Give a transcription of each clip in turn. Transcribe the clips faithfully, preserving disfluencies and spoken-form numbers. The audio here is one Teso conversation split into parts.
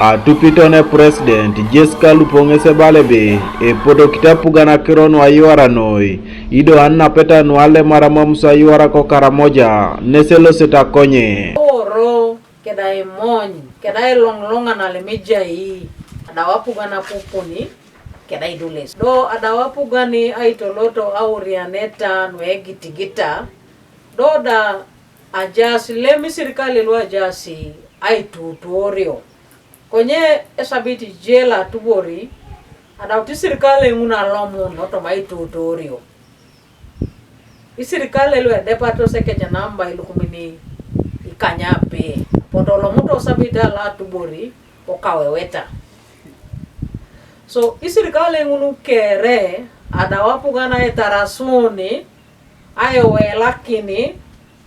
Atupito ne President Jessica Alupo ŋes ebala ebe epodokit apugan akiro nu ayuara noi, ido anapeta nu alemar amamus ayuara ko Karamoja nes elosete akonye. Oro keda imony keda iloŋloŋan alemejai, adau apugan apupuni keda idules. Do adau apugan aitoloto aurianeta nu egitigita, do da ajaas lem isirikali lu ajaas aitutuorio. Konye esabit je lo atubori, adaut isirikali ŋun alomun otoma aitutuorio. Isirikali lu edepatos ekec namba ilukumin ikanyape, apotu olomutu osabit lo atubori okaweweta. So isirikali ŋun kere adau apugan aitarasun, aiwelakini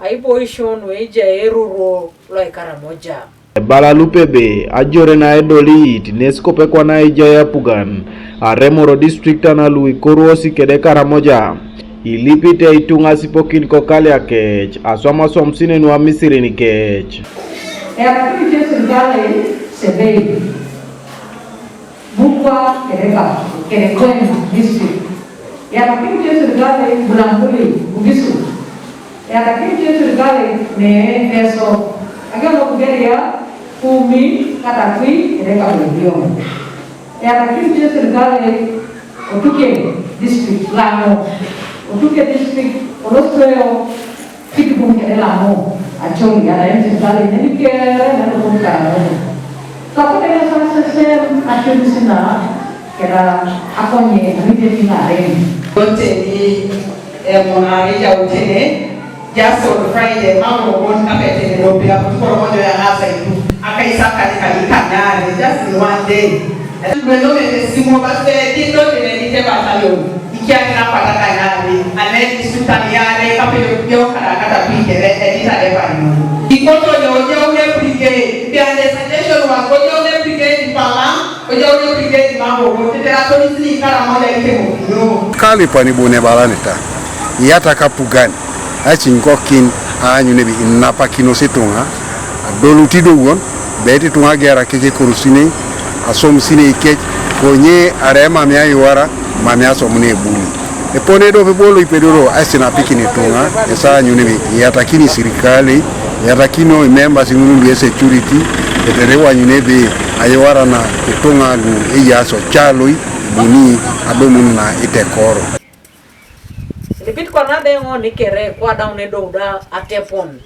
aiboisio nu ejai eruruo lo Ikaramoja. Ebala Alupo ebe ajore na edolit nes kopekwana ejai apugan aremoro district ana lu ikoruosi kede Karamoja, ilipite ituŋa asipokin ko kaliakec aswam aswamisio nu amisirin kec. Eyatakini isirikali Sebei, Bukwa kede Ka-, kede Koima district. Eyatakini isirikali Bulambuli, Bugisu. Eyatakini isirikali ne Teso, agia lo Bugeria, Kumi, Katakwi kede Kabelio. Eyatakini isirikali Otuke district, Laŋo, Otuke district, Olosweyo, Kitibum kede Laŋo, Acholi, ada isirikali neni kere neni kum Karamoja. Sako dene sa sesem acumisina keda akonye amite kinaren. Yote ni, eh, mwana ija utene, just on Friday, mambo bon kapete ne dopi la kutukoro mojo ya nasa itu. Aka isa kani kani kanyare, just in one day. Mwenome simo basi, kindo tene ni te battalion. Ikiaŋ na pataka naabi, ane district aniare, kapelio pio kada kata pikere, edita de panyo. Ikoto yo yo ne brigade, biande suggestion wa ko yo ne brigade pala, ko yo ne brigade mambo, ko te la to ni kara moja ite mo yo. Kali pani bune balaneta, yata kapugan, achin kokin, anyu nebi inapa kino situnga, dolu tido won, beti tunga gera keke korusine, asom sine ikec, konye are mamia iwara, mamia som ne buni. Epone do pe bolo ipedoro, aisina pikini tunga, esa nyuni bi, yatakini sirikali, yatakino imemba singunu bi security, etere wanyune bi, ayewara na itunga lu iya so chaloi, buni, adomun na itekoro. Lipit kwana de ŋo ni kere kwa daune do da atepon.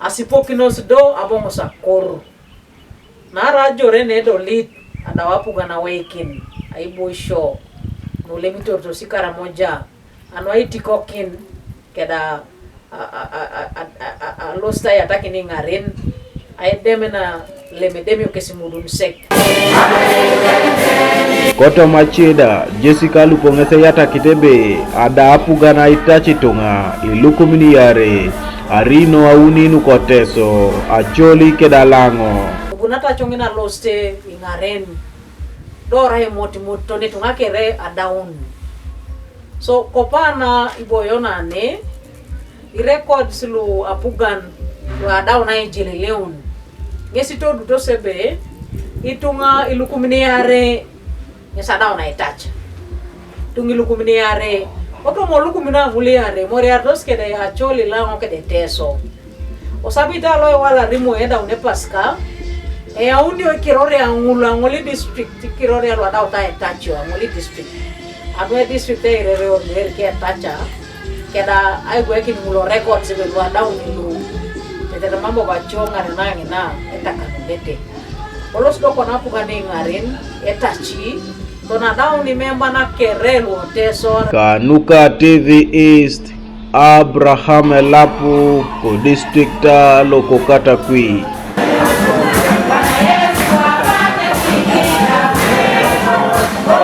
Asipokinos do aboŋos akor. Naarai ajore ne edolit adau apugan aweikin aiboisio nu lemitoritosi Karamoja, anu aitikokin keda a, a, a, a, a, a, alosit ayatakin iŋaren, aidem na lem edemio kes imudun sek. Kotoma ace da, Jessica Alupo ŋes eyatakit ebe adau apugan aitac ituŋa ilukumin iarei, arino auni nuko Teso, Acholi keda Laŋo. Abu nat acoŋin alosit iŋaren, do erai emotimot toni ituŋa kere adaun. So kopana iboyo nane, irecords lu apugan lu adaun aijeleleun, ŋes itodutos ebe ituŋa ilukumin iarei ŋes adaun aitac. Ituŋa ilukumin iarei, kotoma ilukumin ŋul iarei, imoriaritos kede Acholi, Laŋo kede Teso. Osabita lo iwalari moi edaun Epasika, eyaunio ikiroria ŋul aŋol district, ikiroria lu adauta aitacio aŋol district. Anu edistrict eirereor nuerike etaca, keda aigwekin ŋulo records ebe lu adaun lu, tetere mam bobo acio ŋaren na ŋina etakanunete. Kolos do kona apugan iŋaren etaci, tona adaun imemba nakere lu Teso. Kanuka T V East, Abraham Elapu, ko district lo ko Katakwi.